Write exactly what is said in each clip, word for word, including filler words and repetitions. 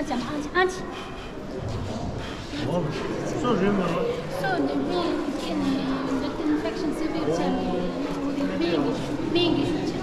ཅམ་ཨང་ཅི་ཨང་ཅི། ཨོ། སོ་རེད་མ་རེད། སོ་ནི་སྨན་ཁྱེར་ནས་འདི་ཏིན་ཕེག་ཤན་སི་བིར་ཅན་གྱི་སྨན་གྱི་སྨན་གྱི་ཤུགས་ཆེ།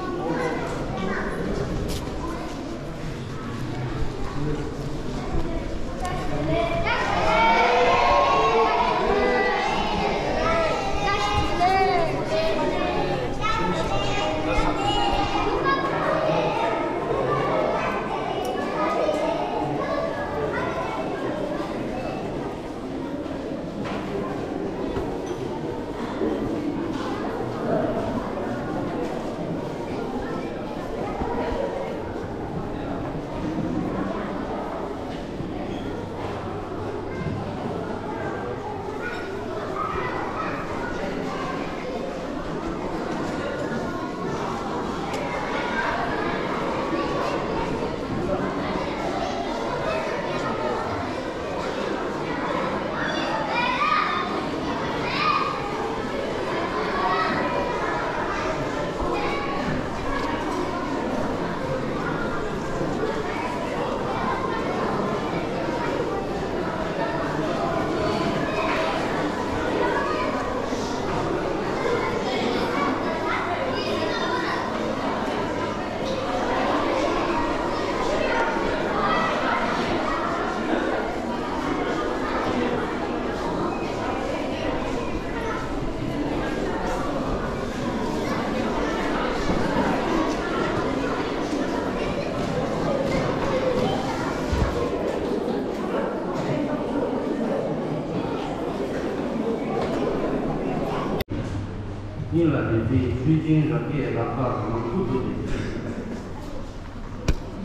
སྙིང་ལ་བདེ་ཚེ་ཆོས་ཅན་རབ་རྒྱས་ལག་པ་ནང་ཁུག་ཏུ་བསྡད།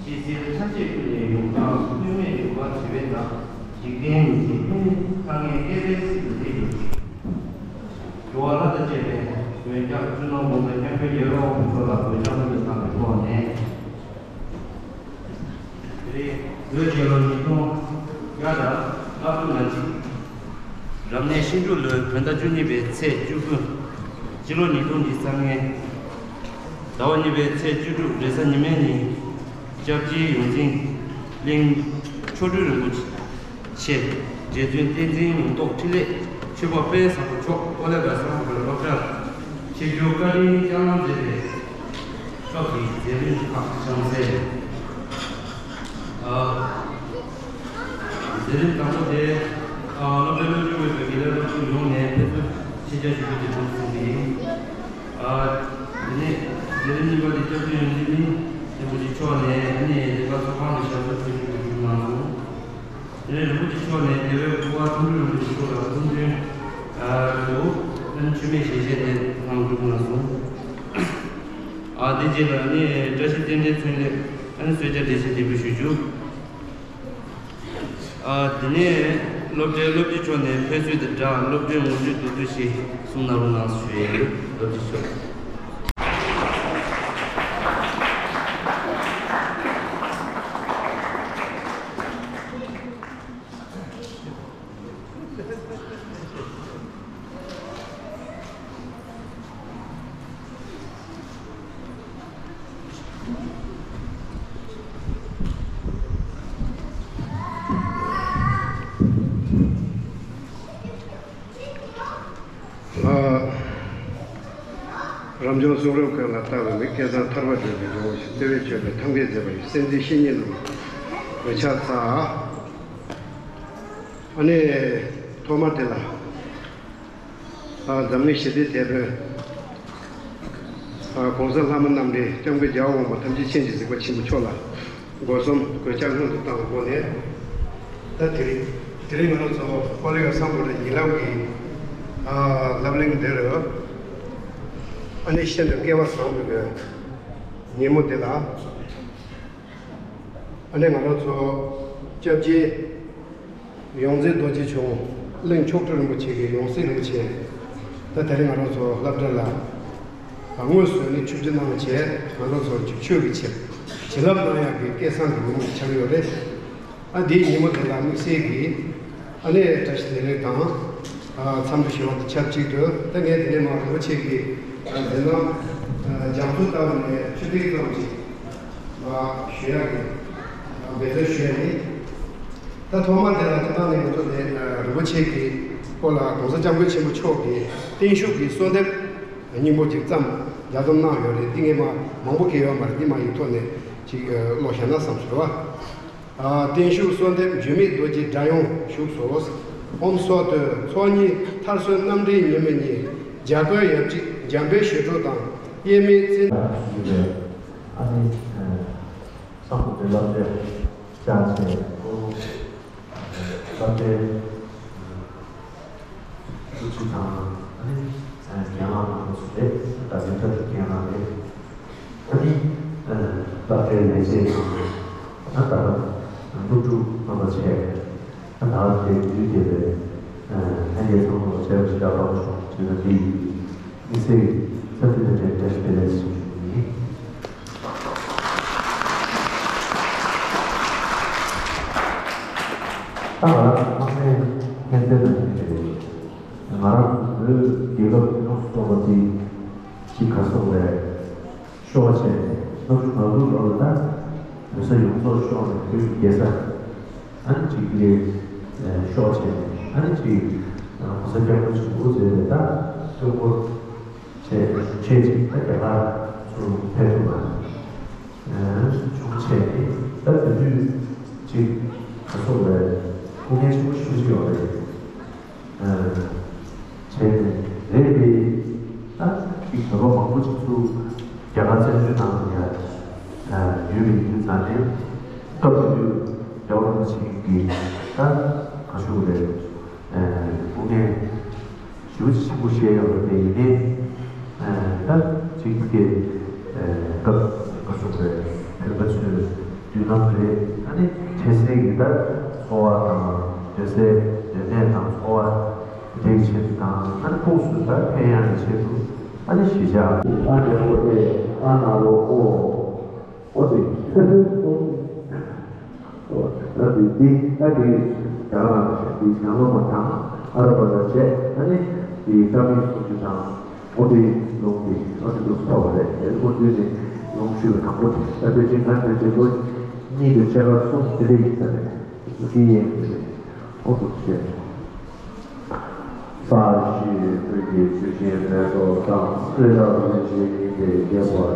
ཤེས་གསལ་ཐམས་ཅད་ཀུན་ནས་ཡོངས་གྲགས་དབུས་མེད་འབྱོར་པ་བྱེ་བས་བཏབ། འཇིག་རྟེན་མི་མཇེད་ཀུན་དཀའ་ངལ་སྐད་པས་སྲིད་དུ་བསྡད་ཡོད་ཅིང་། འགྲོ་བ་ལྷ་དང་བཅས་པའི་མགོན་སྐྱབས་སྤྱི་ནོར་༸གོང་ས་༸སྐྱབས་མགོན་རྒྱལ་བའི་དབང་པོ་མཆོག་ལ་གུས་ཕྱག་སྔོན་དུ་བཏང་བའི་ཐོག་ནས། དེ་རིང་བོད་རྒྱལ་ལོ་ཉིས་སྟོང་བརྒྱ་དང་ལྔ་བཅུ་ང་གཅིག་རབ་གནས་ཤིང་འབྲུག་ལོའི་བོད་ཟླ་བཅུ་གཉིས་པའི་ཚེས་བཅུ་དགུ། སྤྱི་ལོ་ཉིས་སྟོང་གི་སང་ཉིན། ཟླ་བ་གཉིས་པའི་ཚེས་བཅུ་དྲུག་རེས་གཟའ་ཉི་མའི་ཉིན། སྐྱབས་རྗེ་ཡོངས་འཛིན་གླིང་མཆོག་སྤྲུལ་རིན་པོ་ཆེ། རྗེ་བཙུན་བསྟན་འཛིན་ཡོངས་རྫོགས་འཕྲིན་ལས་ཆོས་པ་དཔལ་བཟང་པོ་མཆོག་ཀོ་ལེ་གྷལ་བསམ་ཡས་པའི་སློབ་གྲྭར་ཆིབས་བསྒྱུར་བཀའ་དྲིན་བསྐྱངས་གནང་མཛད་པའི་ཕྱོགས་ཀྱི་མཛད་རིམ་ཁག་གཤམ་གསལ། ཨ། མཛད་རིམ་དང་པོ་དེ། ཨ། སློབ་གྲྭའི་སློབ་སྦྱོང་འོས་པའི་དགེ་ལས་སློབ་ཕྲུག་ཡོངས་ནས་ཕེབས་བསུ་ཆེད་བཅར་ཞུ་རྒྱུ་དེ་དགོངས་སུ་གསུངས་པ་ཡིན། ཨ། དེ་ནས་མཛད་རིམ་གཉིས་པ་དེ་སྐྱབས་རྗེ་ཡོངས་འཛིན་གླིང་རིན་པོ་ཆེ་མཆོག་ནས་ཨ་ནི་ལས་ཀ་ཚོགས་ཁང་དུ་ཞབས་ཕྱི་ཞུ་རྒྱུ་གསུངས་གནང་སོང་། དེ་ནས་རིན་པོ་ཆེ་མཆོག་ནས་རྒྱལ་བའི་སྐུ་དབང་ཐུམ་སྒྲུལ་རིན་པོ་ཆེ་མཆོག་ལ་སྐུ་མདུན་དུ་ཨ་ནི་མཆོད་མེ་ཞལ་བཞེས་དེ་གནང་གྲུབ་གནང་སོང་། ཨ། དེ་རྗེས་ལ་ནི་བཀྲ་ཤིས་རྟེན་འབྲེལ་མཚོན་ལས་ཨ་ནི་གསོལ་ཇ་འབྲས་སིལ་འདེགས་འབུལ་ཞུ་རྒྱུ། ཨ། དེ་ནས་སློབ་གྲྭའི་སློབ་སྤྱི་མཆོག་ནས་ཕེབས་བསུ་དང་སྦྲགས་སློབ་གྲྭའི་ངོ་སྤྲོད་མདོར་བསྡུས་ཤིག་གསུང་གནང་རོགས་གནང་ཞུ་ཡས་ཡོད། སློབ་སྤྱི་མཆོག་ཨ། རབ་བྱུང་གསུང་རབ་ཀུན་ལ་ལྟ་བའི་མིག་སྐལ་བཟང་ཐར་པ་སྒྲུབ་པའི་ཇོ་བོ་ཞིག་བརྩེ་བས་མཆོད་པའི་ཐབས་མཁས་མཛད་པ་ཡི་སེམས་འཛིན་བཤེས་གཉེན་རྣམས་འོད་ཆགས་ཚ། ཨ་ནི་ཐོག་མར་དེ་ལ། ཨ། འཛམ་གླིང་ཞི་བདེའི་དེད་དཔོན། ཨ། ༸གོང་ས་ལྷ་མོ་རྣམ་འདྲེན་སྐྱབས་མགོན་རྒྱལ་བ་དབང་པོ་ཐམས་ཅད་མཁྱེན་ཅིང་གཟིགས་པ་ཆེན་པོ་མཆོག་ལ་སྒོ་གསུམ་གུས་ཕྱག་སྔོན་དུ་བཏང་བའི་སྒོ་ནས། ད་དེ་རིང་དེ་རིང་ང་རང་ཚོ་ཀོ་ལི་གྷལ་བསམ་ཡས་པའི་ཡིན་ལབ་ཀྱི། ཨ། སློབ་གླིང་འདིར་ཨ་ནི་ཤིན་ཏུ་སྐལ་བ་བཟང་པོའི་ཉིན་མོ་འདི་ལ། ཨ་ནི་ང་རང་ཚོ་སྐྱབས་རྗེ་ཡོངས་འཛིན་རྡོ་རྗེ་འཆང་གླིང་མཆོག་སྤྲུལ་རིན་པོ་ཆེ་གི་ཡང་སྲིད་རིན་པོ་ཆེ། ད་དེ་རིང་ང་རང་ཚོ་སློབ་གྲྭ་ལ་དངོས་སུ་ནི་ཆིབས་བསྒྱུར་གནང་བྱས། ང་རང་ཚོ་ཆོས་ཀྱི་ཆེད་བྱིན་རླབས་གནང་ཡག་གི་སྐལ་བཟང་གི་ཉིན་མོ་ཆགས་ཡོད་རེད། ཨ། དེའི་ཉིན་མོ་དེ་ལ་དམིགས་བསལ་གྱིས་ཨ་ནི་བཀྲ་ཤིས་བདེ་ལེགས་དང་། ཨ། འཚམས་འདྲི་ཞུ་བ་དང་ཆབས་ཅིག་ཏུ། ད་ངས་དེ་ནས་མར་རིན་པོ་ཆེ་གི་མཛད་རྣམ་རྒྱ་མཚོ་ལྟ་བུ་ནས་ཆུ་ཐིགས་ཙམ་ཞིག་ཞུ་ཡག་གི་འབད་བརྩོན་ཞུ་ཡ་ཡིན། ད་ཐོག་མར་དེ་ལ་སྤྱིར་བཏང་ནས་ང་ཚོ་དེ་རིན་པོ་ཆེ་གི་སྐོར་ལ་༸གོང་ས་༸སྐྱབས་མགོན་ཆེན་པོ་མཆོག་གི་བརྟན་བཞུགས་ཀྱི་གསོལ་འདེབས་སྙིང་པོ་ཅིག་བརྩམས་ལྗགས་རྩོམ་གནང་ཡོད་རེད། འདི་ངས་མ་མང་པོ་གི་ཡོད་མ་རེད། འདི་མ་ཡིག་ཐོག་ནས་ཅིག་ཀློག་བཞག་ན་བསམ་སོང་བ། བརྟན་བཞུགས་གསོལ་འདེབས་འགྱུར་མེད་རྡོ་རྗེ་སྒྲ་དབྱངས་བཞུགས་སོ། ཨོཾ་སྭ་རྡུ། ཚོགས་གཉིས་མཐར་སོན་རྣམ་འདྲེན་ཉི་མ་གཉིས། འཇའ་གུར་ཡབ་གཅིག་འཇམ་དཔལ་ཞི་ཁྲོ་དང་། དབྱེར་མེད་བརྩེ། ཨ་ནི་སམ་བྷོ་ཊའི་བསླབ་བྱ་བཅའ་བྱས་བསླབ་བྱའི་ཐུགས་རྗེ་དང་ཨ་ནི་རྒན་ལགས་རྣམ་པ་ཚོ་རེད། ད་ལྟ་ཐུགས་རྒན་ལགས་རེད། ཨ་ནི་བསླབ་བྱའི་ལས་བྱེད་དང་ཨ་ད་སློབ་ཕྲུག་རྣམ་པ་བཅས་ཨ་ད་དེ་དུས་དེ་ལས་ལྷན་རྒྱས་ཚང་མ་ལ་བྱས་པ་ཞིག་ལ་དགོངས་ཞུ་ཞུ་ན་འདི་ཡིན། དམིགས་བསལ་གྱི་ཚབ་ཏུ་ཕེབས་པའི་བཀྲ་ཤིས་བདེ་ལེགས་ཞུ་རྒྱུ་ཡིན། ད་ང་རང་ཚོ་ཚང་མས་མཁྱེན་གསལ་ནང་བཞིན་རེད། ང་རང་ཚོ་བོད་རྒྱལ་ཁབ་རྒྱུན་ལོག་སོགས་པ་འདི་གཅིག་ག་སོགས་པའི་ཤོག་བྱས་ནས་སྟོང་དགུ་ལོ་ལ་ད་བོད་ས་ཡོངས་རྫོགས་ཤོར་ནས་བོད་ཀྱི་རྒྱལ་ས་ཨ་ནི་གཅིག་གི་ཤོག་བྱས་ནས་ཨ་ནི་གཅིག་༸གོང་ས་༸སྐྱབས་མགོན་ཆེན་པོ་མཛད་པའི་ད་སྟོན་འཁོར་བྱས་བྱས་ཅིག་ད་རྒྱ་གར་ཚུར་ཕེབས་ཐུབ་པ་བྱུང་བྱས་ནས་ད་དེ་དུས་གཅིག་ག་སོགས་པའི་སྐུ་ངལ་ཆེན་པོ་ཞེ་པོ་ཅིག་ཡོད་རེད། བྱས་ནས་རེད་དེ། ད་ཅིག་བོད་པ་མང་པོ་ཅིག་ཚུར་རྒྱ་གར་བཙན་བྱོལ་ནང་ལ་ཡ་ཡོད་པའི་དུས་ཙང་ནས་སྐབས་དེ་དུས་རྒྱལ་བ་རིན་པོ་ཆེ་གིས་ད་ག་ཞུ་དགོས་རེད། སྐུ་ངལ་ཞེ་པོ་ཅིག་ཆེན་པོ་བཤད་ཡོད་རེད་དེ། ཡིན་ནའི་ད་ཅིག་གི་སྐབས་ག་ཞུ་དགོས་རེད། བོད་པ་ཚོའི་མདུན་ལམ་རེད། ཨ་ནི་འཕྲལ་སེལ་གྱི་ད་འཚོ་བ་དང་སྡོད་སའི་སྡོད་གནས་དང་འཚོ་བ་དེའི་ཆེད་དུ་དང་ཨ་ནི་ཕུགས་སུ་ད་ཕན་ཡག་གི་ཆེད་དུ་ཨ་ནི་གཞིས་ཆགས། ཨ་འདྲ་པོ་དེ་ཨ་ན་རོ་ཨོ། ཨོ་དེ་ཨ་དེ་དེ་ཨ་དེ་ཡང་ལོ་མ་དང་ཨ་ར་པ་ལ་བྱས་ཨ་ནི་དེ་ཀ་མི་སུ་ཅི་དང་། ཨོ་དེ་ལུང་དེ་ཨོ་དེ་ལུང་ཐོབ་པ་རེད། དེ་ལུང་དུས་ནས་ལུང་ཞུས་པ་དང་པོ་དེ་ད་དེ་ཅིག་ང་དེ་ཅིག་ལོ་གཉིས་དེ་ཆེ་བ་གསུམ་དེ་རེད་ཡིན་ས་རེད། སུ་ཅི་ཡིན་དེ་རེད། ཨོ་དེ་བཤད། ས་གཞི་བོད་ཀྱི་ཆུ་ཤིང་མེ་ཏོག་དང་། བསིལ་ལ་རིན་ཆེན་སྙིང་པོས་རྒྱས་པ།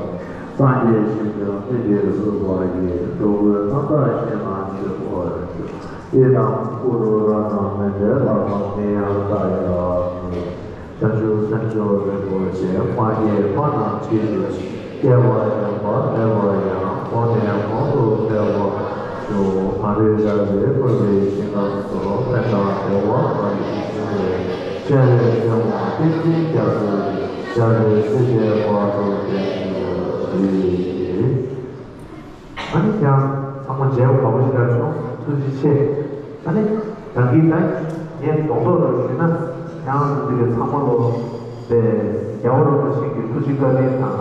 སངས་རྒྱས་ཞིང་དུ་སྨིན་པའི་རོལ་པ་ཡིས། འགྲོ་ཀུན་སྣང་དག་ཞིང་ན་སྤྱོད་པར་ཤོག་ཡི་དམ་གུ་རུ་རཏྣ་མུ་ནེ་ལྷ་དང་མི་ཡང་རྟ་ཡང་བྱང་ཆུབ་སེམས་མཆོག་རིན་པོ་ཆེ། མ་སྐྱེས་མ་རྣམས་སྐྱེས་ཏེ། སྐྱེ་བ་ཡོད་པ་མེད་པ་ཡང་། གོང་ནས་གོང་དུ་འཕེལ་བར་ཤོག་མ་རིག་རང་བཞིན་ཁོ་ནའི་ཞིང་ཁམས་སུ། ཕན་དང་བདེ་བ་མ་ལུས་འབྱུང་བའི། སྤྱན་རས་གཟིགས་དབང་བསྟན་འཛིན་རྒྱ་མཚོ་ཡི། ཞབས་པད་སྲིད་མཐའི་བར་དུ་བརྟན་གྱུར་ཅིག་ཨ་ནི་ཡང་ཚང་མ་མཇལ་བ་དགའ་པོ་ཞིག་ལ་བྱུང་། ཐུགས་རྗེ་ཆེ། ཨ་ནི་ད་གིན་ད་ངས་རྡོག་རྡོག་རུ་ཞུས་ན་ཡང་འདི་གའི་ཚང་མ་ལོ་པའི་རྒྱལ་བ་རིན་པོ་ཆེ་གི་ཐུགས་རྗེ་བཀའ་དྲིན་དང་།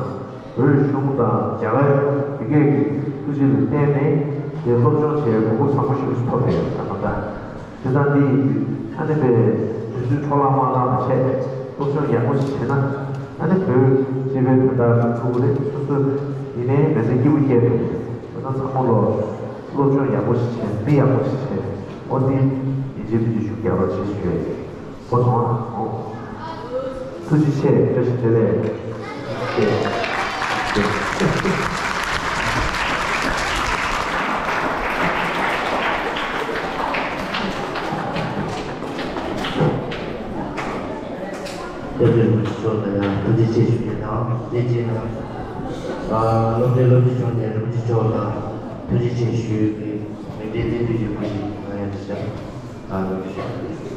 བོད་གཞུང་དང་རྒྱ་གར་གཞུང་དེ་གའི་གི་ཐུགས་རྗེ་ལ་བརྟེན་ནས་དེ་སློབ་སྦྱོང་བྱས་གོ་སྐབས་བཟང་པོ་ཞིག་ཐོབ་པའི་ད་ལྟ། དེ་དང་དེ་ཡིན་དུས་ཨ་ནི་པའི་དུས་ཚོད་འཕྲོ་བརླག་མ་བཏང་བ་བྱས་སློབ་སྦྱོང་ཡག་པོ་ཞིག་བྱས་ན་ཨ་ནི་བོད་སྤྱི་པའི་དོན་དག་ཞིག་ཐུག་གི་རེད། སོ་སོ་ཡིན་ནའི་མི་ཚེ་སྐྱིད་པོ་སྐྱེལ་ཐུབ་ཀྱི་རེད། དེ་ཚོ་ཚང་མ་ལོ་སློབ་སྦྱོང་ཡག་པོ་ཞིག་བྱས་མི་ཡག་པོ་ཞིག་བྱས་ཨོ་དེ་ཡིན་གཅིག་མིན་གཅིག་ཤུགས་རྒྱག་རོགས་བྱེད་ཞུ་ཡ་ཡིན། ཨོ་དང་ཨོ། ཐུགས་རྗེ་ཆེ། བཀྲ་ཤིས་བདེ་ལེགས། སློབ་གྲྭའི་སློབ་སྤྱི་མཆོག་ལ་ཡང་ཐུགས་རྗེ་ཆེ་ཞུ་རྒྱུ་དང་། དེ་རྗེས་ལ་སློབ་གྲྭའི་སློབ་སྤྱི་མཆོག་ནས་རིན་པོ་ཆེ་མཆོག་ལ་ཐུགས་རྗེ་ཆེ་ཞུ་རྒྱུའི་མིག་འབྲས་བསྟན་དུས་ཀྱི་བཀའ་ཞིག་གནང་ཡ་ཞུ། ཨ་ལགས་ཞུ།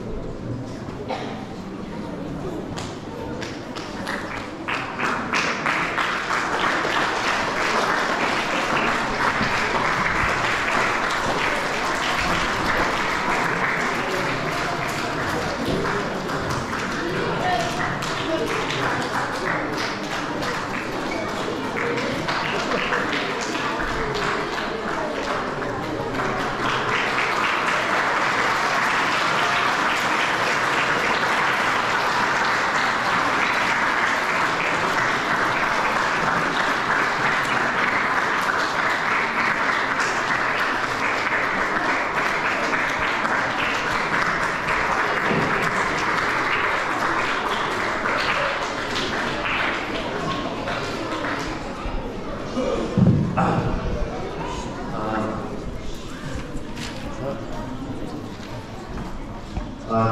ཨ།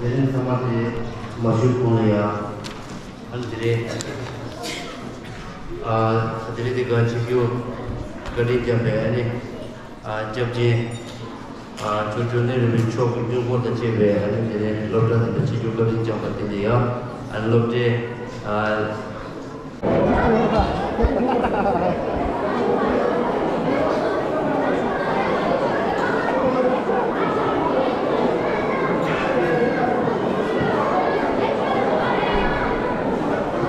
དེ་རིང་ཚང་མ་དེ་མ་ཞུ་གོང་ལ་ཡ། ཨ་ནི་དེ་རིང་། ཨ། དེ་རིང་དེ་ག་ཆིབས་བསྒྱུར་བཀའ་དྲིན་བསྐྱངས་པའི་ཨ་ནི། ཨ། སྐྱབས་རྗེ། ཨ། ཇོ་ཇོ་ནེ་རིན་པོ་ཆེ་མཆོག་གི་སྐུ་འཁོར་དང་བཅས་པའི་ཨ་ནི་དེ་རིང་སློབ་གྲྭ་དེ་ལ་ཆིབས་བསྒྱུར་བཀའ་དྲིན་བསྐྱངས་པ་དེ་ལ་ཡ། ཨ་ནི་སློབ་གྲྭའི། ཨ།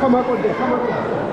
ཁ་མ་བསྐོར་ཏེ། ཁ་མ་བསྐོར།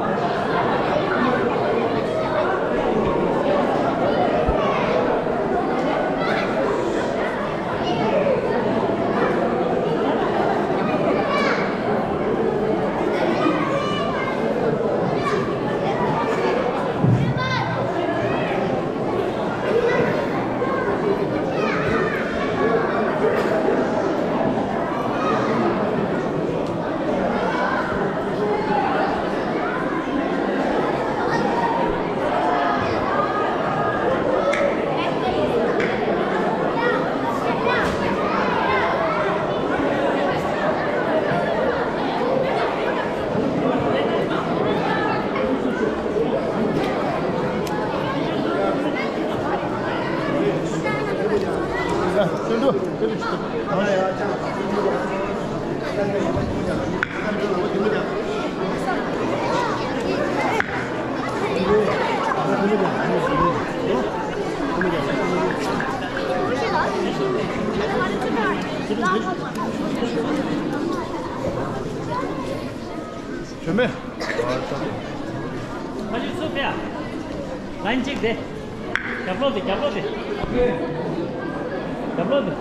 བྱོན་མེད། ཁ་ཤས་ཚུར་ཕེབས་ཨ། ལན་གཅིག་དེ། རྒྱབ་ལོག་དེ། རྒྱབ་ལོག་དེ། རྒྱབ་ལོག་དེ།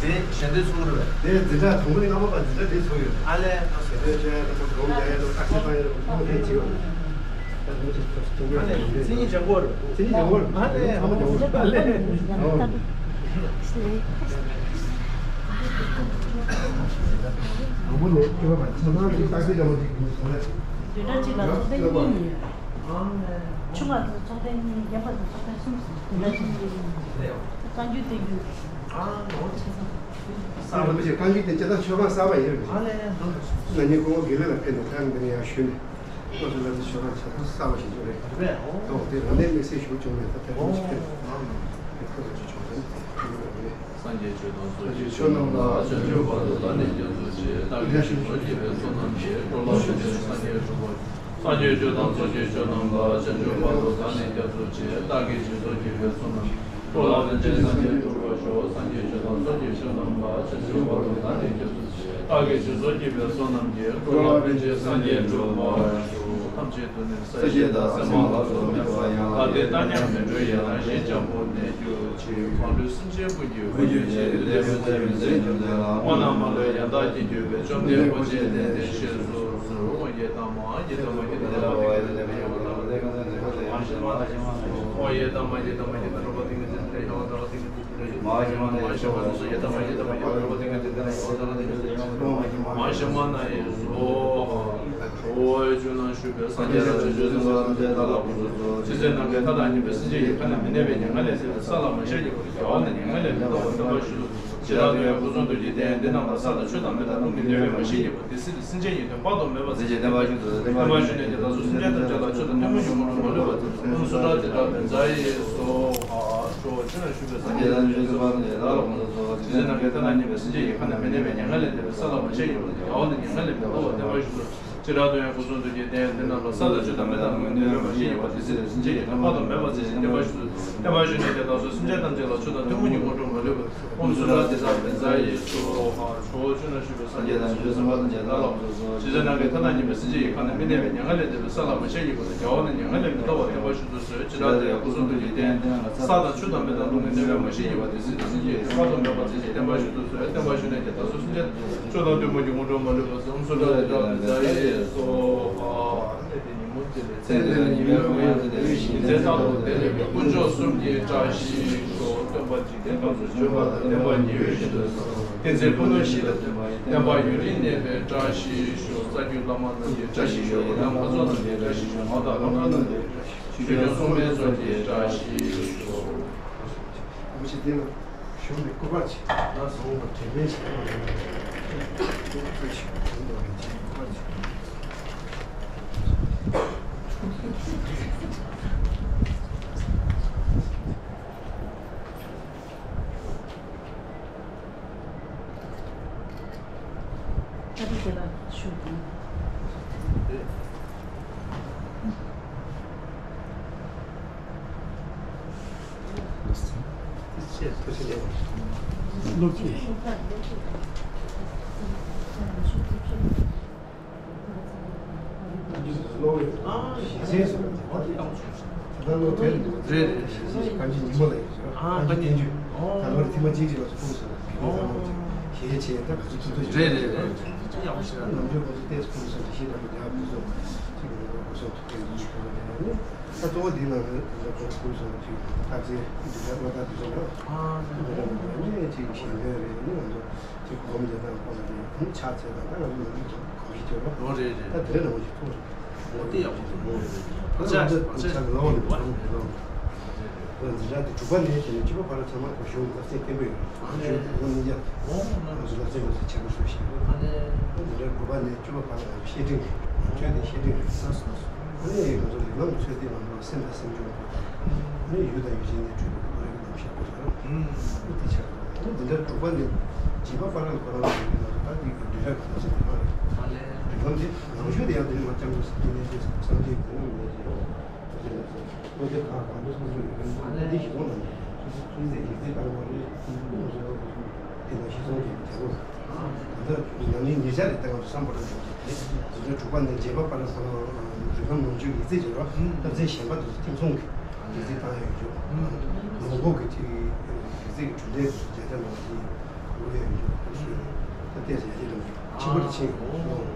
དེ་ཞལ་འདོན་ཚོགས་རེད་པས། དེ་འཛིན་གྲྭ་དང་པོ་ནས་ལྔ་པ་བར་འཛིན་གྲྭ་དེ་ཚོགས་ཡོད། ཨ་ལས། ཞལ་འདོན་བྱས་ལ་སྒོམ་རྒྱག་ཡ་ལ་ཨ་ཁེ་བཏང་ཡ་ལ་ཁོང་དེ་བྱེད་ཡོད། ད་དེ་ཚོ་དེ་ཚོ་ཨ་ལས། མཚན་ཉིད་ལྗང་གུ་རེད། མཚན་ཉིད་ལྗང་གུ་རེད། ཨ་ལས། ཚང་མ་ལྗང་གུ་རེད། ཨ་ལས། ཨོ། དང་པོ་ནས་སྐྱོ་བ་མ་ཚང་མ་ཅིག་རྟགས་གསལ་འདྲ་པོ་ཅིག་ཡིན་སོང་ལས། བདུན་ཕྲག་གཅིག་ལ་ཚོགས་ཐེངས་གཉིས་ཡོད། ཆུང་བ་ཚོ་ཚོགས་ཐེངས་གཉིས། རྒན་པ་ཚོ་ཚོགས་ཐེངས་གསུམ་ཟེར། བདུན་ཕྲག་གཅིག་ལ། བཀའ་འགྱུར་བསྟན་འགྱུར། ཨ་ནོ། ཆེ་ས། ས་རིན་པོ་ཆེ་བཀའ་འགྱུར་བསྟན་སྤྱི་དང་ཆོས་ཁང་གསར་པ་ཡིན་རུང་། ཨ་ལས། ན་ནིང་སྐུ་ངོ་དགེ་ལེགས་ལགས་ཕེབས་ནས་ཐང་འདི་ནས་ཡར་ཞུས་ནས། ཁོ་ཚོ་ལ་ཚོ་ཆོས་ཁང་ཆ་ཚང་གསར་པ་ཞིག་བྱུང་རེད། རེད་པས། ཨོ། ཨོ་དེ་རང་ནས་དམིགས་བསལ་ཞུ་བྱུང་མེད། ད་ཐེངས་ཁོ་ཚོ་ཕེབས། ཨོ། ཁོ་ཚོ་ཆོས་ཁང་ནས་ཕེབས་ཡོད་རེད། སངས་རྒྱས་ཆོས་དང་ཚོགས་ཀྱི་མཆོག་རྣམས་ལ། བྱང་ཆུབ་བར་དུ་བདག་ནི་སྐྱབས་སུ་མཆི། བདག་གིས་སྦྱིན་སོགས་བགྱིས་པའི་ཚོགས་རྣམས་ཀྱིས། འགྲོ་ལ་ཕན་ཕྱིར་སངས་རྒྱས་འགྲུབ་པར་ཤོག། སངས་རྒྱས་ཆོས་དང་ཚོགས་ཀྱི་མཆོག་རྣམས་ལ། བྱང་ཆུབ་བར་དུ་བདག་ནི་སྐྱབས་སུ་མཆི། བདག་གིས་སྦྱིན་སོགས་བགྱིས་པའི་ཚོགས་རྣམས་ཀྱིས། འགྲོ་ལ་ཕན་ཕྱིར་སངས་རྒྱས་འགྲུབ་པར་ཤོག། སངས་རྒྱས་ཆོས་དང་ཚོགས་ཀྱི་མཆོག་རྣམས་ལ། བྱང་ཆུབ་བར་དུ་བདག་ནི་སྐྱབས་སུ་མཆི། བདག་གིས་སྦྱིན་སོགས་བགྱིས་པའི་ཚོགས་རྣམས་ཀྱིས། འགྲོ་ལ་ཕན་ཕྱིར་སངས་རྒྱས་འགྲུབ་པར་ཤོག། ཐམས་ཅད་དུ་ནི་ས་གཞི་དང་། ས་གཞི་དང་། ས་མ་ལ་སོགས་མེད་པ་ཡང་། ལྷ་དེ་རྟག་ཉིད་མི་འགྲོ་ཡང་། ཞེས་སྤྱང་པོ་གནས་གྱུར་ཅིག། མ་ལུས་སེམས་ཅན་ཀུན་གྱི་དབུ་ཁྱུད་ཆེ། དེ་ཕན་མཚོན་ཡོན་ཏན་ཐམས་ཅད་ལ། དབང་རྣམས་མ་ལུས་ཡང་དག་བགྱིད་གྱུར་པའི། བཅོམ་ལྡན་ཁོ་ཆེ་དེ་ནི་ཞེས་སུ་གསོལ། ཨོཾ་ཡེ་དྷརྨཱ་ཡེ་དྷརྨཱ་ཡེ་དྷརྨཱ། ཨོཾ་ཡེ་དྷརྨཱ་ཡེ་དྷརྨཱ་ཡེ་དྷརྨཱ། མ་ཧེ་མ་ན་ཡེ་སྭཱ་ཧཱ། ཇོ་བོ་ཆོས་རྣམས་ཞུས་པའི་སངས་རྒྱས་ལ། ཕྱོགས་བཅུའི་སེམས་ཅན་ཐམས་ཅད་བདག་ལ་དགོངས་སུ་གསོལ། ཇི་སྲིད་ནམ་མཁའི་མཐའ་དང་མཉམ་པའི་སེམས་ཅན་ཡི་ཁ་ནས་མི་གནས་པའི་མྱ་ངན་ལས་འདས་པའི་ས་ལ་མ་ཞེན་པའི་སྒོ་ནས་རྒྱལ་བ་ན་མྱ་ངན་ལས་མི་འདའ་བར་བསྟན་པ་ཞུ་སྟེ། ཇི་ལྟར་འདོད་ཡོན་ཀུན་གསུམ་དུ་བགྱིས་ཏེ། འདི་རྣམས་ལ་བསགས་དང་མཆོད་དང་མེད་དང་ལུང་གིས་འདུལ་བའི་མ་ཞེན་ཡིད་ཀྱིས་དེ་སྲིད་དུ་སེམས་ཅན་ཡོན་ཏན་དཔག་ཏུ་མེད་པ་མཛད་ཅིང་བསྟན་པ་ཞུ་ནས། དེ་དག་ཚོགས་སེམས་ཅན་ཐམས་ཅད་ལ་མཆོག་དང་ཐུན་མོང་གི་དངོས་གྲུབ་མ་ལུས་པ་སྩལ། ཨོཾ་སྭ་ཏྲ་ཏི་ཏྲ་བཛྲ་ཡེ་སྭཱ་ཧཱ། ཇོ་བོ་ཆོས་རྣམས་ཞུས་པའི་སངས་རྒྱས་ལ། ཇི་སྲིད་ནམ་མཁའི་མཐའ་དང་མཉམ་པའི་སེམས་ཅན་ཡི་ཁ་ནས་མི་གནས་པའི་མྱ་ངན་ལས་འདས་པའི་ས་ལ་མ་ཞེན་ཡིད་ཀྱིས་རྒྱལ་བ་ན་མྱ་ངན་ལས་མི་འདའ་བར་བསྟན་པ་ཞུ་སྟེ། ཇི་ལྟར་འདོད་ཡོན་ཀུན་གསུམ་དུ་བགྱིས་ཏེ། འདི་རྣམས་ལ་བསགས་དང་མཆོད་དང་མེད་དང་ལུང་གིས་འདུལ་བའི་མ་ཞེན་ཡིད་ཀྱིས་དེ་སྲིད་དུ་སེམས་ཅན་ཡོན་ཏན་དཔག་ཏུ་མེད་པ་མཛད་ཅིང་བསྟན་པ་ཞུ་སྟེ། བསྟན་པ་ཞུ་ནས། དེ་དག་ཚོགས་སེམས་ཅན་ཐམས་ཅད་ལ་མཆོག་དང་ཐུན་མོང་གི་དངོས་གྲུབ་མ་ལུས་པ། ཨོཾ་སྭ་ཏྲ་ཏི་ཏྲ་བཛྲ་ཡེ་སྭཱ་ཧཱ། ཇོ་བོ་ཆོས་རྣམས་ཞུས་པའི་སངས་རྒྱས་དང་། ཇི་སྲིད་ནམ་མཁའི་མཐའ་དང་མཉམ་པའི་སེམས་ཅན་ཡི་ཁ་ནས་མི་གནས་པའི་མྱ་ངན་ལས་འདས་པའི་ས་ལ་མ་ཞེན་ཡིད་ཀྱིས་རྒྱལ་བ་ན་མྱ་ངན་ལས་མི་འདའ་བར་བསྟན་པ་ཞུ་སྟེ། ཇི་ལྟར་འདོད་ཡོན་ཀུན་གསུམ་དུ་བགྱིས་ཏེ། བསགས་དང་མཆོད་དང་མེད་དང་ལུང་གིས་འདུལ་བའི་མ་ཞེན་ཡིད་ཀྱིས་དེ་སྲིད་དུ་སེམས་ཅན་ཡོན་ཏན་དཔག་ཏུ་མེད་པ་མཛད་ཅིང་བསྟན་པ་ཞུ་སྟེ། བསྟན་པ་ཞུ་ནས། དེ་དག་ཚོགས་སེམས་ཅན་མཆོག་དང་ཐུན་མོང་གི་དངོས་གྲུབ་མ་ལུས་པ། ཨོཾ་སྭ་ཏྲ་ཏི་ཏྲ་བཛྲ་ཡེ་སྭཱ་ཧཱ། ཚེ་འདི་ལ་ཉེས་པའི་དཀའ་ངལ་དང་བདེ་བའི་ཞིང་ཉིན་མཚན་རྟག་ཏུ་བདེ་ལེགས་པའི་དཀོན་མཆོག་གསུམ་གྱི་བཀྲ་ཤིས་ཤོག། སྟོན་པ་འཇིག་རྟེན་ཁམས་སུ་བྱོན་པ་དང་། བསྟན་པ་ཉི་འོད་བཞིན་དུ་གསལ་བ། བསྟན་འཛིན་ཕུ་ནུ་ཞིག་ལ་བསྟན་པ་ཡུན་རིང་གནས་པའི་བཀྲ་ཤིས་ཤོག། རྩ་བརྒྱུད་བླ་མ་རྣམས་ཀྱི་བཀྲ་ཤིས་ཤོག། ཡི་དམ་ལྷ་ཚོགས་རྣམས་ཀྱི་བཀྲ་ཤིས་ཤོག། མ་དང་ལྷ་ཁང་རྣམས་ཀྱི་བཀྲ་ཤིས། ཆོས་སྐྱོང་སྲུང་མའི་ཚོགས་ཀྱི་བཀྲ་ཤིས་ཤོག། ཞུགས་ནས་སྐུ་པར་ཆེ། ད་བཟུང་བ་དྲན་པའི་ཆེད་དུ་སྐུ་པར་ཆེ། སྐུ་པར་ཆེ། ད་དེ་ལ་ཞུ། ད་གཙོ་བོ་འདི་ནང་ནས་ད་ལྟ་ཁོང་ཚོ་ཁོང་ཚོ་ཅིག་ཐག་བཅད་འདི་འདྲ་བློ་ཐག་འདི་ཚོ་ལ་ཨ་འདི་འདྲ་མི་འདྲ་ཅིག་ཞེན་པའི་རེད། ནི་ང་ཚོ་ཅིག་སྒོམ་བྱེད་སྟངས་ཁོ་ན་རེད། ནི་ཕྱག་འཚལ་སྟངས་ད་ང་ཚོ་ནང་གོམས་གཤིས་བྱེད་པ་ཨོ་རེད་རེད། ད་དེ་ལ་ང་ཚོ་ཐུག་རེད། འོ་དེ་ཡག་པོ་འདུག་ཨོ་རེད་རེད། ང་ཚོ་ང་ཚོ་ཕྱག་ལ་འོ་རེད། འཛིན་གྲྭ་དེ་དྲུག་པ་ནས་བྱས་ནས་བཅུ་པ་བར་ཚང་མ་གོ་ཞུ་ང་ཚོ་སེམས་བརྟན་པོ་ཡོད་རེད། ང་ཚོ་ནི་ཡ་ཨོ་ང་ཚོ་ལ་སེམས་ལ་སེམས་ཆེན་པོ་ཞུ་ཞིག་རེད། ཨ་ནི་འཛིན་གྲྭ་དྲུག་པ་ནས་བཅུ་པ་བར་ལ་ང་ཚོ་བཤེས་སྤྲིང་རེད། ཆོས་དེ་བཤེས་སྤྲིང་རེད། ཨ་ནི་ང་ཚོ་རིགས་ལམ་ཚོད་ལྟའི་ནང་ལ་སེམས་དང་སེམས་བྱུང་དགོས་པ། ཨ་ནི་ཡུལ་དང་ཡུལ་ཅན་གྱི་འཕྲོད་པའི་ཁོར་ཡུག་ནང་བཞག་དགོས་པ། ཨ་ནི་དེ་ཆགས་དགོས། ཨ་ནི་འཛིན་གྲྭ་དྲུག་པ་ནས་བརྒྱད་པ་བར་ལ་ཁོ་རང་ལ་ཡོད་པའི་ང་ཚོ་ད་འདི་གི་འདུས་ར་གི་ལམ་སེང་དེ་མ་རེད། ཨ་ནི་རིགས་ལམ་དེ་ནང་ཆོས་དེ་ཡང་དེ་ནི་མ་སྐྱབས་འགྲོ་ཟེར་གྱི་ནས་དེ་སངས་རྒྱས་ཀྱི་ནང་ནས་ཀྱི་ཡོད། དེ་ལ་ཚོ་བློ་སྐྱེད་དང་གང་འདྲ་སོ་སོ་ཡོད་པའི་ཨ་ནི་འདི་ཞིག་ཡོང་ལ་ནས་ཚུལ་ཚད་ཡིག་ཚད་ལྟར་བ་རེད། ང་ཚོ་དེ་ལ་ཤི་སོང་གི་རྒྱལ་པོ། ད་ལྟ་ན་ནིང་ཉེ་ཆར་རེད། ད་ང་ཚོ་བསམ་པ་རེད། འཛིན་གྲྭ་དྲུག་པ་ནས་བརྒྱད་པ་བར་ལ་ཁོ་རང་རིགས་ལམ་ནང་ཆོས་ཡིག་ཚད་ཀྱི་རོགས་སློབ་ཚན་གཞན་པ་དེ་ཚོ་ཐེངས་མཚུངས་ཀྱི་ཡིག་ཚད་བཏང་ཡ་ཡོད་ཅོག་ལོ་འགོ་གི་ཅིག་ཡིག་ཚད་ཀྱི་གྲུབ་འབྲས་དེ་ཚོ་རྒྱལ་ཁབ་ནང་གི་ལོ་ཡ་ཡོད་ཅོག་ད་ལྟས་ཡ་ཡི་ལམ་ཕྱི་པར་ཕྱིན་ཡོང་།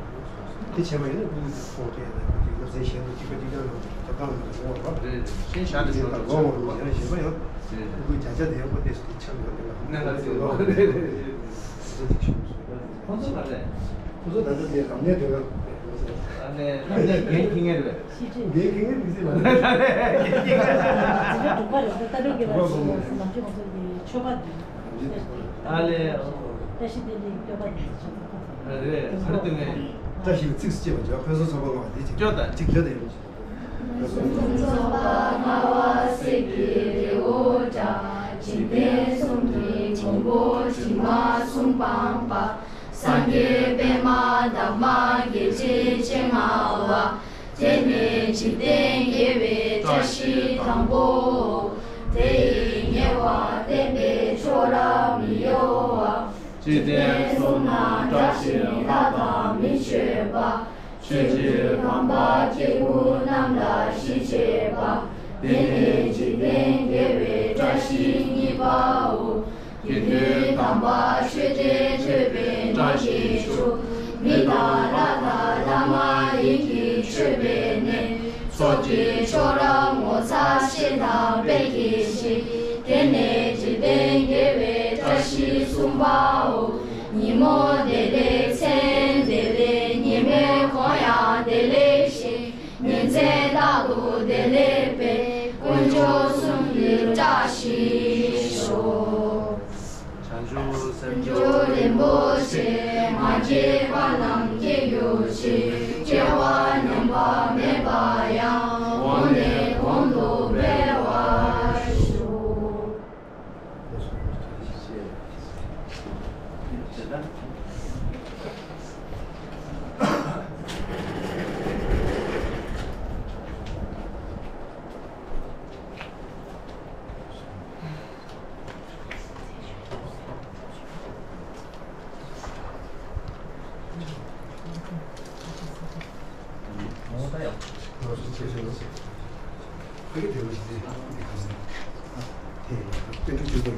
དེ་བྱས་པ་ཡིན་ན་ཕྲུ་གུ་དེ་ཚོང་སྤྲད་ཡ་ལ་ཁོ་ཅིག་སློབ་ཚན་གཞན་དུ་གཅིག་པ་གཅིག་རྐྱང་ལ་ཐོབ་ཐང་མེད་པ་ཡོང་བ་རེད། གཞན་ཞག་དེ་ཚོ་ལ་ལོ་འོང་ཡ་གཞན་པ་ཡང་ཕྲུ་གུ་བརྒྱ་ཆ་དེ་ཡང་ཁོ་དེ་ཚོ་དེ་ཆགས་ཡོད་དེ་ལ་གནད་འགག་ཆེ་བ་རེད། ཁོང་ཚོ་ག་རེ། ཁོང་ཚོ་ད་ལྟ་དེ་རབ་གནས་དེ་ག་རེད། ཨ་ནི་རབ་གནས་འགན་འཁྱེར་མཁན་རེད། འགན་འཁྱེར་མཁན་རེད་ཟེར་ལ། འཛིན་གྲྭ་དྲུག་པ་རེད། ད་ལྟ་ལོ་གི་རབ་གནས་ནམ་རྒྱུན་ང་ཚོ་གི་ཆོས་པ་འདི། ཨ་ལེ། བཀྲ་ཤིས་བདེ་ལེགས་སྐྱོབ་པ་འདི་ཆགས་ཚར། རེད། ག་རེ་འདུག་ངས། བཀྲ་ཤིས་པའི་ཚིགས་སུ་བཅད་པ་བརྗོད། ཕུན་སུམ་ཚོགས་པ་བསྔོ་བ་འདི་གཅིག་སྐྱོ་དང་གཅིག་སྐྱོ་དང་ཡོང་། ཕུན་སུམ་ཚོགས་པ་བསྔོ་བ་གསེར་གྱི་རི་བོ་འདྲ། འཇིག་རྟེན་གསུམ་གྱི་གོང་བུ་ མ་གསུམ་སྤངས་པ། སངས་རྒྱས་པདྨ་འདབ་མ་རྒྱལ་བྱེད་སྤྱན་སྔ་བ། དེ་ནས་འཇིག་རྟེན་དགེ་བའི་བཀྲ་ཤིས་དང་པོའོ། དེ་ཡི་ཉེ་བར་བསྟན་པའི་ཕྱོགས་རབ་མི་གཡོ་བ། འཇིག་རྟེན་གསུམ་ན་བཀྲ་ཞིང་བླ་དང་མི་ཆོས་པ། ཆོས་ཀྱི་དམ་པ་སྐྱེ་དགུ་རྣམས་ལ་ཞི་བྱེད་པ། དེ་ནས་འཇིག་རྟེན་དགེ་བའི་བཀྲ་ཤིས་གཉིས་པའོ། དགེ་འདུན་དམ་པ་ཆོས་སྡེ་ཐོས་པའི་གྲངས་ཀྱིས་ཆུ། མི་དང་ལྷ་དང་ལྷ་མ་ཡིན་གྱིས་མཆོད་པའི་གནས། ཚོགས་ཀྱི་མཆོག་རབ་ངོ་མཚར་ཤེས་དང་དཔལ་གྱིས་ཤིས། དེ་ནས་འཇིག་རྟེན་དགེ་བའི་བཀྲ་ཤིས་གསུམ་པའོ། ཉིན་མོ་བདེ་ལེགས་མཚན་བདེ་ལེགས་ཉི་མའི་གུང་ཡང་བདེ་ལེགས་ཤིང་། ཉིན་མཚན་རྟག་ཏུ་བདེ་ལེགས་པའི། དཀོན་མཆོག་གསུམ་གྱི་བཀྲ་ཤིས་ཤོག། བྱང་ཆུབ་སེམས་མཆོག་རིན་པོ་ཆེ། མ་སྐྱེས་པ་རྣམས་སྐྱེ་གྱུར་ཅིག་སྐྱེ་བ་ཉམས་པ་མེད་པ་ཡང་། གོང་ནས་གོང་དུ་འཕེལ་བར་ཤོག།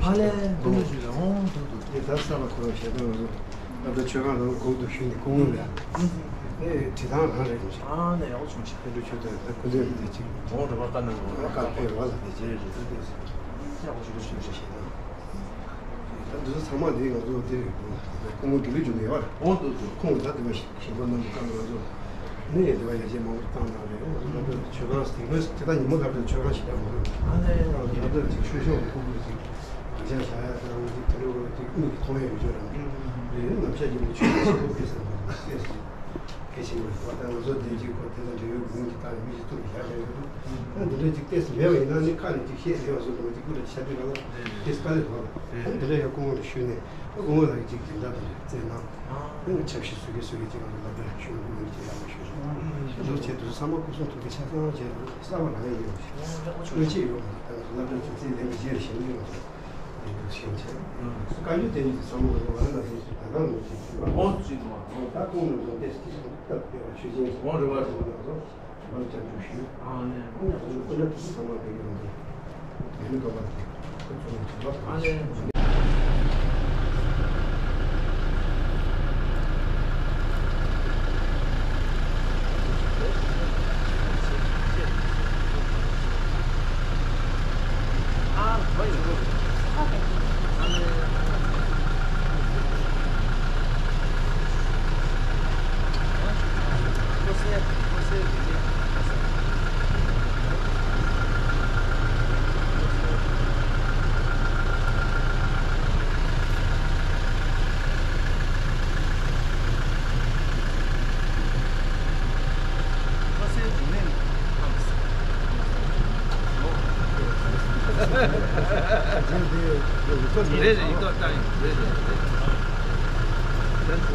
ཨ་ལས་པཎ་གྲུབ་ཆོས་རྒྱལ། ཨོ་འདུག་འདུག་ངས་ད་གསར་པ་ཁོ་རང་ཞལ་ཏང་ང་ཚོ་སློབ་གྲྭ་ཆོས་ཁང་ནང་གོང་དུ་ཞུས་ནས་སྐུ་ངོ་ལ་ངས་བྲིས་ཐང་རང་རེད་མི་ཤེས། ཨ་ནས་ཡག་པོ་བྱུང་ཆེ། པཎ་གྲུབ་ཆོས་རྒྱལ་ད་སྐུ་མདུན་ལ་བསྡད་ཅིག་ཨོ་རེ་བ་བཀའ་གནང་དགོས། བཀའ་ཕེབས་བ་ལ་བསྡད་ཅིག་རེད་རེད། ད་ལྟ་ཡག་པོ་བྱུང་ཆེ་ཞལ་ཏང་། ད་འདི་ཚོ་ཚང་མ་འདི་ང་ཚོ་འདིར་སྐུ་ངོ་དགེ་ལེགས་འབྱུང་གནས་ཡོད་རེད། ཨོ་འདུག་འདུག་ཁོང་ད་འདི་མ་ཞིག་ཞིང་པ་རྣམས་ཀྱི་བཀའ་ང་ཚོ་ནི་འདི་བ་ཡར་རྒྱས་མང་པོ་བཏང་གནང་རེད། ང་ཚོ་སློབ་གྲྭ་ཆོས་ཁང་དེ་སྔོན་དེ་ད་ཉིན་མོ་སློབ་གྲྭ་ཆོས་ཁང་ཞིག་ཀྱང་མ་རེད། ཨ་ནི་ང་ཚོ་སློབ་གྲྭ་ཅིག་ཆོས་ཕྱོགས་ཀྱི་ཁུག་ཁུག་ཅིག་དག་ཆ་བཞག་ཡ་དང་ཅིག་དེ་འདྲ་བོ་ཅིག་མིག་གིས་མཐོང་ཡ་ཡོད་ཆོག་རེད། རེད་ནམ་ཞག་རྒྱུན་དུ་ཆོས་ཕྱོགས་ཀྱི་ཁུག་ཁུག་ཟེར་བ་གལ་ཆེན་པོ་རེད་པ། ད་ང་ཚོ་དེ་ཅིག་ཁོ་དེ་དང་འབྲེལ་བའི་དགོངས་ཀྱི་ལྟར་མི་ཞིག་ཐུག་བཞག་ཡ་ཡོད་འདུག་ད་འདི་འདྲ་ཅིག་ཏོག་ཙམ་མེད་པ་ཡིན་ན་ནི་ཁ་ནས་ཅིག་བཤད་བདེ་བ་བཟོ་འདུག་ཅིག་སྐུ་དྲག་ཤ་དུས་ག་ལ་ཏོག་ཙམ་དཀའ་ལས་ཐོག་ལ་དེ་དེ་འདྲ་ཡང་སྐུ་ངོ་ལ་ཞུས་ནས་སྐུ་ངོ་ལ་ཅིག་སྦྱིན་བདག་དང་བཙལ་གནང་། ཨ་ནི་ཆབ་སྲིད་བཟོ་གི་བཟོ་གི་ཅིག་ང་ཚོ་སློབ་གྲྭར་ཞུགས་དགོས་ཀྱི་ཡག་པོ་ཞུ་རོགས། འདུག་བྱས་དུས་ཚང་མ་སྐུ་གསུང་ཐུགས་ཀྱི་ཆ་ཚང་བྱས་གསར་པ་རང་ཡིན་ཡོད་ཀློད་ཆེད་ཡོད་མ་རེད། ད་ང་ཚོ་སློབ་གྲྭ་ཆུ་ཚད་ལེན་པའི་རྗེས་ལ་ཞིང་ལས་ང་ཚོ་ལས་འགུལ་ཞིག་བྱས། བཀའ་འགྱུར་བསྟན་འགྱུར་དེ་ཚང་མ་ང་ཚོ་ང་རང་ནང་བཞིན་ད་ག་ནང་བཞིན་ཞུས་པ། ཨོ་ཅི་འདུག་བ། ད་ཁོང་ནང་ཚོ་ཏེ་སྟེ་སྟབས་བདེ་བ་ཆོས་ཅན་ཞིག་ཨོ་རེ་བ་རེ་བ། ང་ཚོ་ང་ཚོ་སྐྱབས་འཇུག་ཞུས། ཨ་ནས་ཁོང་ང་ཚོ་སློབ་གྲྭ་དེ་ཚང་མ་བོད་ཀྱི་ནང་དུ་བོད་མི་འདོད་པ་དེ་ཁོ་ཚོ་ནས་བྱུང་བ། ཨ་ནས། རེད་རེད། ཡིག་ཐོག་བཏང་ཡོད། རེད་རེད་རེད།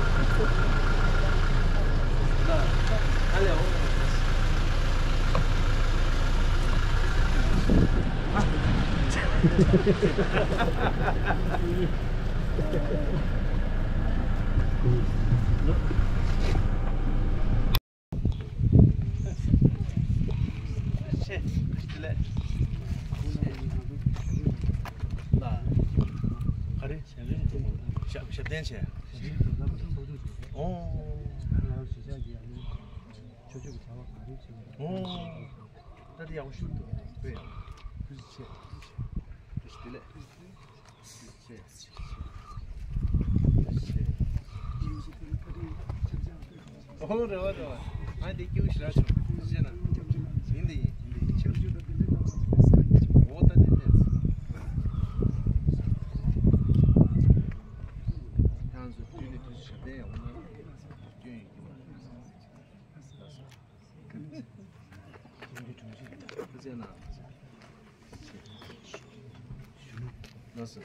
ཨ་ལས་འོ། ཆེ། བདེ་ལེགས། ལ། ག་རེ། ཞབས་ཞབས་བརྟན་བྱས། ཨོ། ཨོ། ད་དེ་ཡག་པོ་ཞུ་འདུག་དཔེ་ཡག་པོ། བདེ་ལེགས། ཨོ་རེ་བ་རེ་བ། ཨ་འདི་སྐྱིད་པོ་ཞེ་དྲག་བྱུང་། ཅི་བྱས་ན། ཡིན་འདི་ཡིན་འདི་ཡིན་ཆོག་ཨོ་ད་འདི་འདི། ཁྱེད་རང་ཚོ་དུས་ནས་དུས་སུ་ཞབས་བརྟན་ཡག་པོ་གནང་། སྐྱོན་ཡོད་ཀྱི་མ་རེད། ལགས་སོ། ཐུགས་རྗེ་གནང་། ལགས་སོ།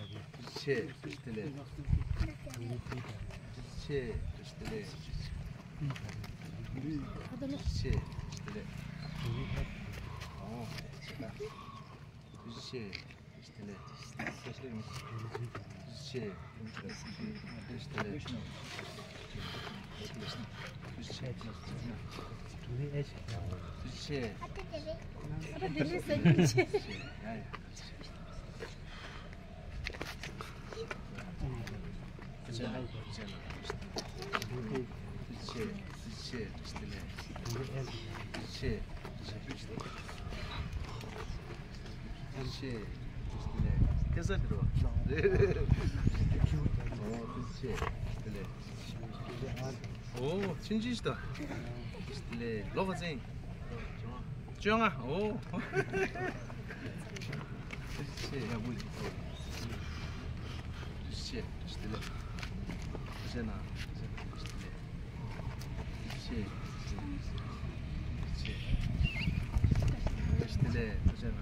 ཆེ། བཀྲ་ཤིས་བདེ་ལེགས། ཆེ། བཀྲ་ཤིས་བདེ་ལེགས། ཆེ། བཀྲ་ཤིས་བདེ་ལེགས། ཨོ། ཆེ། བཀྲ་ཤིས་བདེ་ལེགས། ཆེ། བཀྲ་ཤིས་བདེ་ལེགས། ཆེ། ཆེ། ཨ་ཏི་དེ་རེད། ཨ་ཏི་དེ་རེད་ཟེར་གྱིན་ཆེ། ཡ་ཡ། ཨོ། ཆུང་ཆུང་ཞིག་དང་། ལོ་ག་ཚོད་ཡིན། བཅོ་ལྔ། ཨོ། ཤེས་ཡག་པོ་ཡིན། ཤེས། ཤེས་ལེ། ཤེས་ན། ཤེས། ཤེས། ཤེས་ལེ། ཤེས་ན།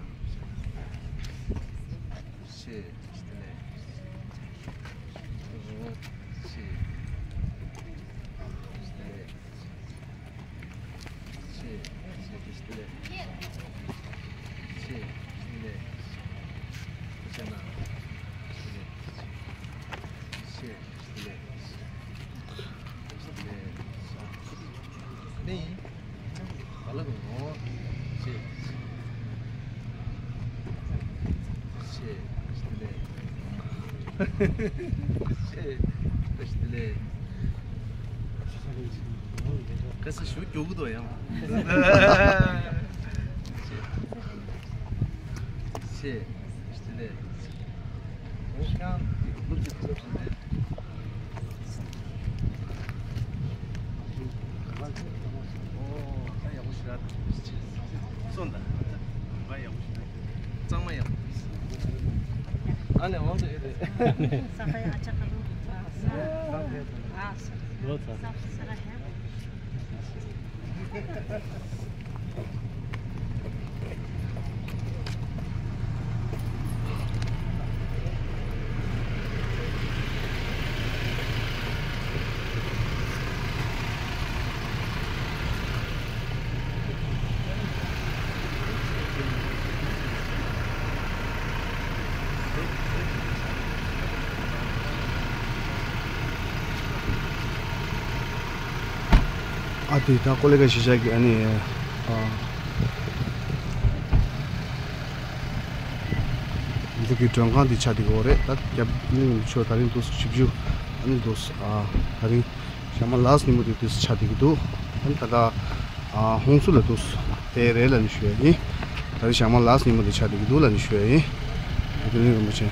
ཤེས། ཤེས་ལེ། ཤེས། ཤེས་ལེ། ག་ས་ཞུ་རྒྱུག་གི་འདུག་ཡང་། ཆེ། ཆེ། ལེ། ཡང་སློབ་ཆེན་སློབ་ཆེན་རེད། ཨོ། ད་ཡག་པོ་ཞིག་རག་སོང་ད། ད་ཡག་པོ་ཞིག་རག་གཙང་མ་ཡག་པོ། ཨ་ནེ་འོང་དུ་ཨེ་རེད། ས་ཧ་ཡ་ཨ་ཅག་ག་ལུ། ཨ་ས། ཨ་ས། ལོ་ཚ། ས་ཧ་ཡ། ཨ་དེ་ད་ཀོ་ལེ་ག་གཞིས་ཆགས་ཀྱི་ཨ་ནི། ཨ། འདི་གི་མགྲོན་ཁང་འདི་ཆགས་བསྡད་ཀྱི་ཡོད་རེད། ད་རྒྱབ་གླིང་མཆོག་ད་རིང་འདུག་བཞི་བཅུ། ཨ་ནི་འདུག་ཨ། ད་རིང་ཞག་མ་ལཱསི་ཉིན་མོ་དེ་འདུག་ཆགས་བསྡད་ཀྱི་འདུག་ཨ་ནི་ད་ལྟ། ཨ། ཧོང་སུ་ལ་འདུག་དེ་རེད་ལབ་ནས་ཞུ་ཡ་ཡིན། ད་རིང་ཞག་མ་ལཱསི་ཉིན་མོ་དེ་ཆགས་བསྡད་ཀྱི་འདུག་ལབ་ནས་ཞུ་ཡ་ཡིན། བདེ་ལེགས་རིན་པོ་ཆེ།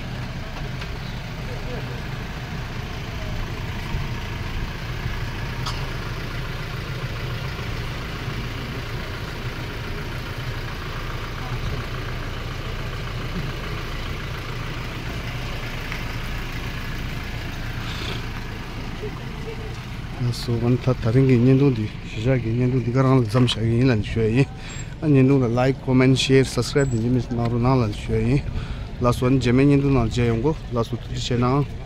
ལགས་སོ། ཨ་ནི་ད་ད་རིང་གི་བརྙན་ཐུང་འདི། གཞིས་ཆགས་ཀྱི་བརྙན་ཐུང་འདི་ག་རང་ལ་མཚམས་བཞག་གི་ཡིན་ལབ་ནས་ཞུ་ཡ་ཡིན། ཨ། བརྙན་ཐུང་ལ་like, comment, share, subscribe དེ་འདྲ་མི་གནང་རོགས་གནང་ལབ་ནས་ཞུ་ཡ་ཡིན། ལགས་སོ། ཨ་ནི་རྗེས་མའི་བརྙན་ཐུང་ནང་མཇལ་ཡོང་གོ། ལགས་སོ། ཐུགས་རྗེ་ཆེ་གནང་།